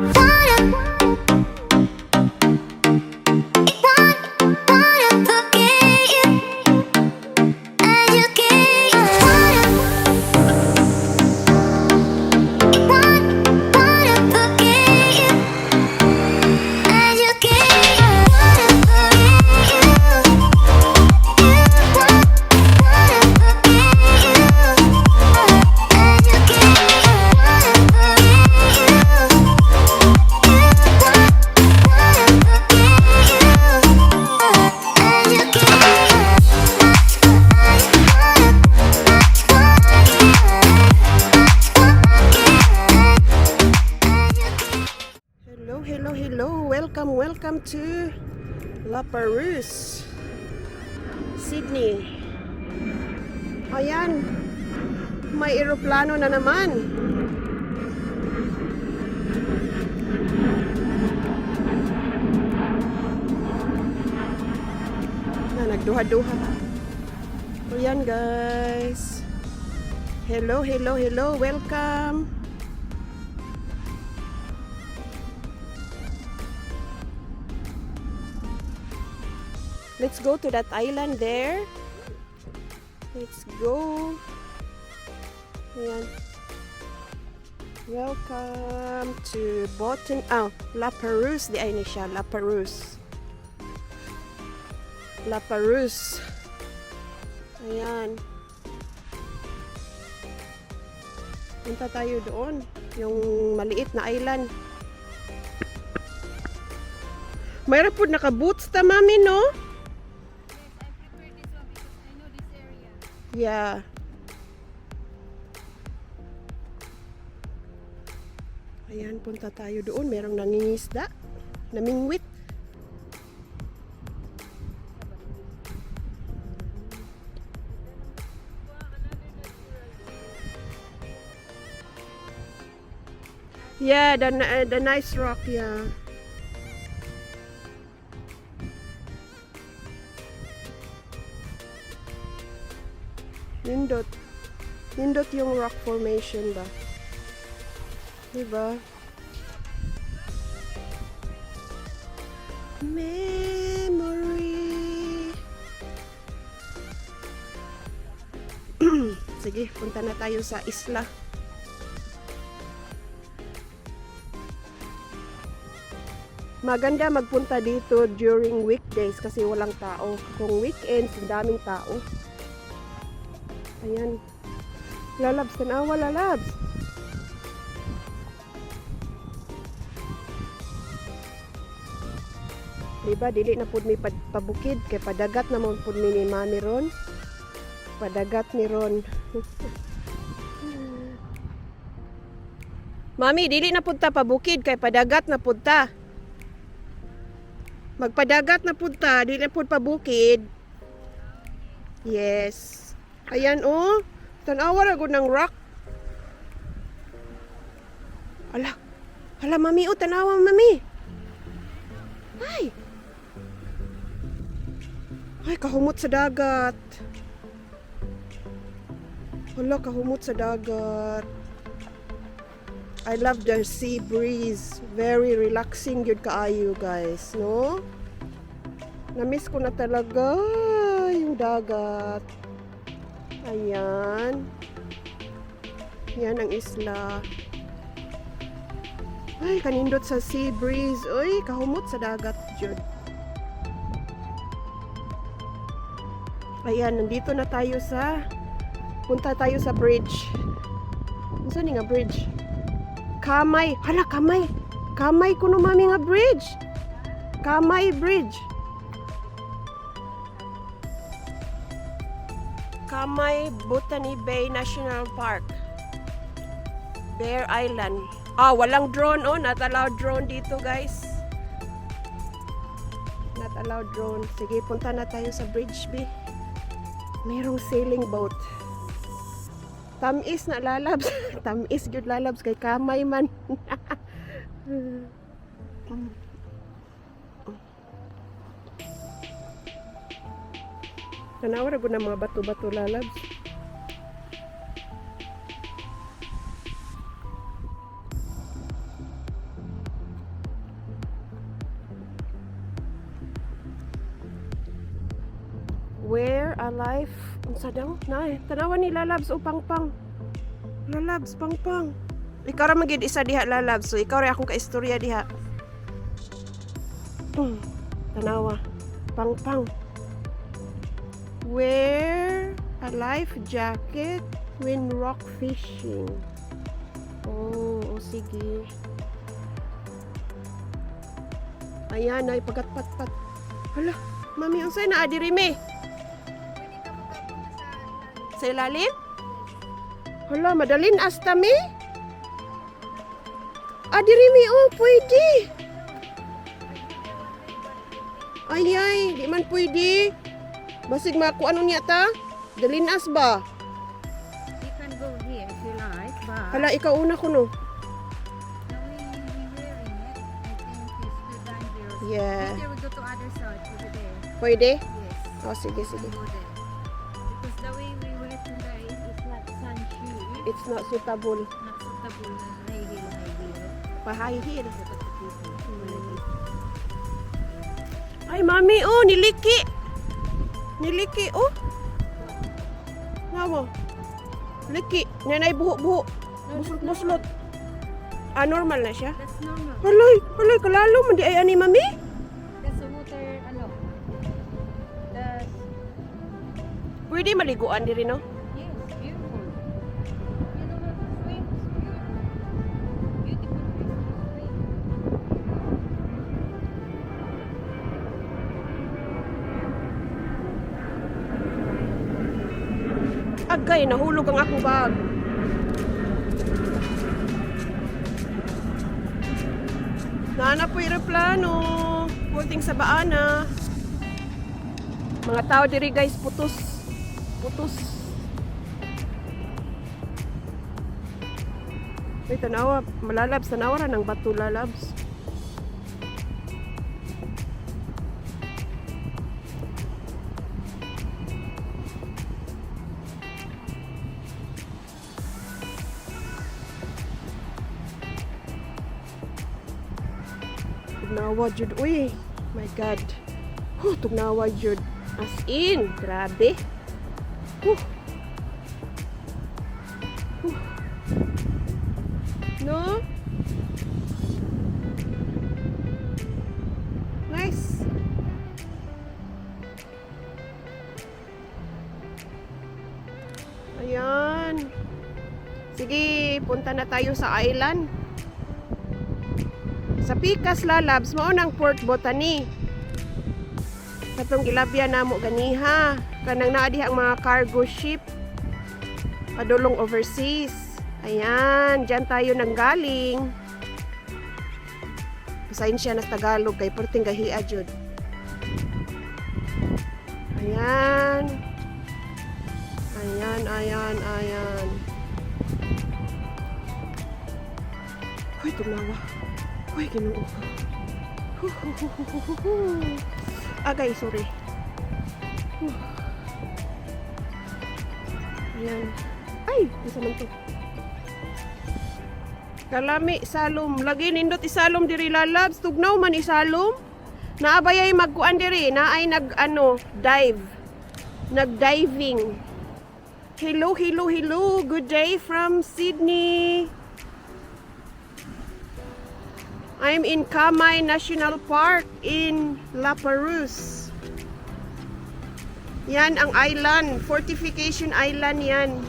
Wanna forget you. I just can't. Wanna forget you. I just can't. Wanna forget you. You wanna forget you. I just can't. Wanna forget you. You wanna forget you. I just can't. I wanna. Hello, hello, hello. Welcome, welcome to La Perouse, Sydney. Ayan, may eroplano na naman. Na, nagduha-duha. Ayan, guys. Hello, hello, hello. Welcome. Let's go to that island there. Let's go. Ayan. Welcome to Botan, oh, La Perouse. Diay ni siya, La Perouse. La Perouse. Ayan. Punta tayo doon. Yung maliit na island. Mayroon po naka-boots ta, Mami, no? Yes, I prepared this one because I know this area. Yeah. Ayan, punta tayo doon. Merong nangingisda. Namingwit. Yeah, the nice rock, yeah. Nindot. Nindot yung rock formation ba? Diba? Memory. Sige, punta na tayo sa isla. Maganda magpunta dito during weekdays kasi walang tao. Kung weekends, ang daming tao. Ayan. Lalabs, tanawa lalabs. Diba, dili na pud mi pabukid kay padagat na man pud mi ni Mami ron. Padagat ni ron. Mami, dili na pud ta pabukid kay padagat na pud ta. Magpadagat na pud ta, dili na pud pabukid. Yes. Ayan oh. Tanawa ra gud ng rock. Ala. Ala, Mami, oh, tanawa, Mami. Ay. Ay, kahumot sa dagat. Hala, kahumot sa dagat. I love the sea breeze. Very relaxing yun kaayo, guys, no? Na-miss ko na talaga yung dagat. Ayan. Yan ang isla. Ay, kanindot sa sea breeze. Uy, kahumot sa dagat, jud. Ayan, nandito na tayo sa, punta tayo sa bridge. Unsa ni nga bridge? Kamay. Hala, kamay. Kamay kuno, Mami, nga bridge. Kamay Bridge. Kamay Botany Bay National Park. Bear Island. Ah, walang drone oh. Not allowed drone dito, guys. Not allowed drone. Sige, punta na tayo sa bridge, B. Merong sailing boat. Tamis na lalabs. Tamis gyud lalabs kay kamay man. Tanawa ra gud ng mga bato-bato, lalabs. Wear a life. Unsa daw? Nay, tanawa ni lalabs o pangpang. Lalabs, pangpang. Ikaw ra man gid isa diha, lalabs. So ikaw ra akong kaistorya diha. Tanawa. Pangpang. Wear a life jacket when rock fishing. Oh, sige. Ayan, ay pagatpat-pat. Hala, mami, unsay na adiri me? Pwede ka magkapunta sa ilalim. Sa ilalim? Hala, madalin asta mi? Adiri mi, oh, pwede. Ay, ay, di man pwede. Basig makuha ano niya ta? Dalinas ba? You can go here if you like, but Hala, ikaw una ko no. the way we wearing it, I think it's too dangerous. Yeah. Later we go to other side over there. Pwede? Yes. Oh, sige, sige. We go there. Because the way we wear today is not sun shoe. It's not suitable. Not suitable na high heel, high heel. Pa-high heel. Dapat dito. Wala dito. Ay, mami, oh, niliki. Niliki, oh. Ngawo. Liki. Nanay, buho-buho. Buslot-buslot. Ah, normal na siya? That's normal. Aloy, aloy, kalalo man di ay ani, mami. That's the water, ano. The, Pwede maliguan diri, no? Yes, beautiful. You know how to swim? It's beautiful. Beautiful place to swim. Agay, nahulog ang akong bag. Nana po aeroplano. Punting sa baana. Mga tao diri guys, putos. Putos. Ay, tanawa. Malalabs. Tanawa ra ng bato, lalabs. Tugnawa jud uy. My God. Huh, tugnawa jud. As in, grabe. Huh. Huh. No? Nice. Ayan. Sige, punta na tayo sa island. Sa Pikas Lalabs, mao nang Port Botany. Katong gilabyan namo ganiha. Kanang naa diha ang mga cargo ship padulong overseas. Ayan, diyan tayo nanggaling. Pasensya na sa Tagalog kay perting gahia jud. Ayan. Ayan, ayan, ayan. Uy, tumawa. Uy, Ginoo ko. Hu, hu, hu, hu, hu, hu, hu. Agay, sorry. Huh. Ayan. Ay, isa man to. Kalami, isalom. Lagi nindot isalom diri lalabs. Tugnaw man isalom. Naabayay magkuan diri. Naay nag ano, dive. Nag-diving. Hello, hello, hello. Good day from Sydney. I'm in Kamay National Park in La Perouse. Yan ang island, fortification island yan.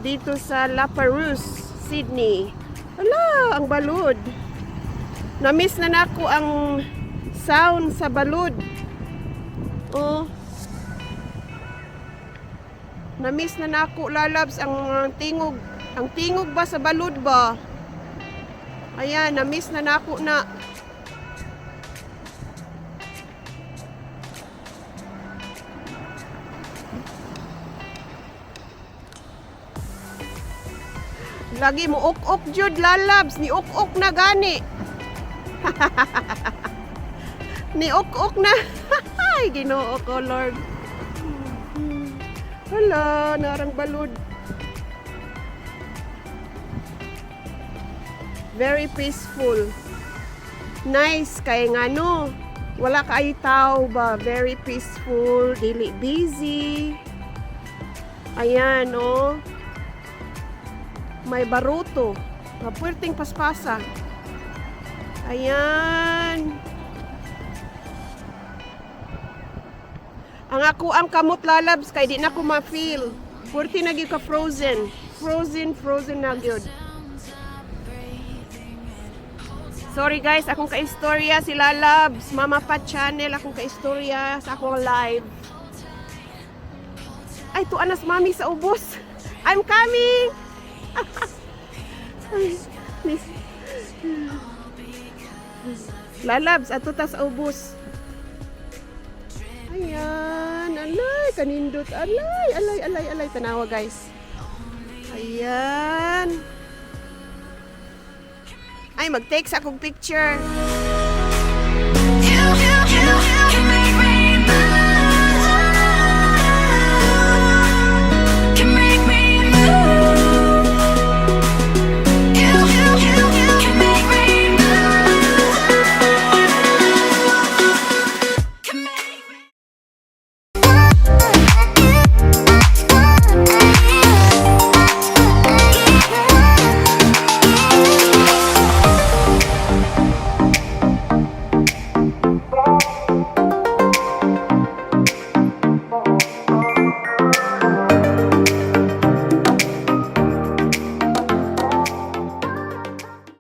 Dito sa La Perouse, Sydney. Hala, ang balud. Na-miss na nako ang sound sa balud. Oh. Na-miss na nako lalabs ang tingog. Ang tingog ba sa balud ba? Ayan, na-miss na nako na. Lagi mo ok-ok jud lalabs, ni ok-ok na gani. Ni ok-ok na. Ay, Ginoo ko, Lord. Hala, narang balud. Very peaceful. Nice kay ngano. Wala kay tao ba, very peaceful, dili busy. Ayan, oh. May baruto. Mapuwerteng paspasa. Ayan. Ang ako ang kamot, lalabs, kay di na ko ma-feel. Puwerte na gyud ka frozen. Frozen, frozen na gyud. Sorry guys, akong kaistorya si Lalabs, Mama Pat Channel, akong kaistorya sa akong live. Ay, tuan nas mami sa ubos. I'm coming! Ay, miss. Lalabs, ato ta sa ubos. Ayan, alay, kanindot, alay, alay, alay, alay. Tanawa, guys. Ayan. Ay, mag-take sa akong picture.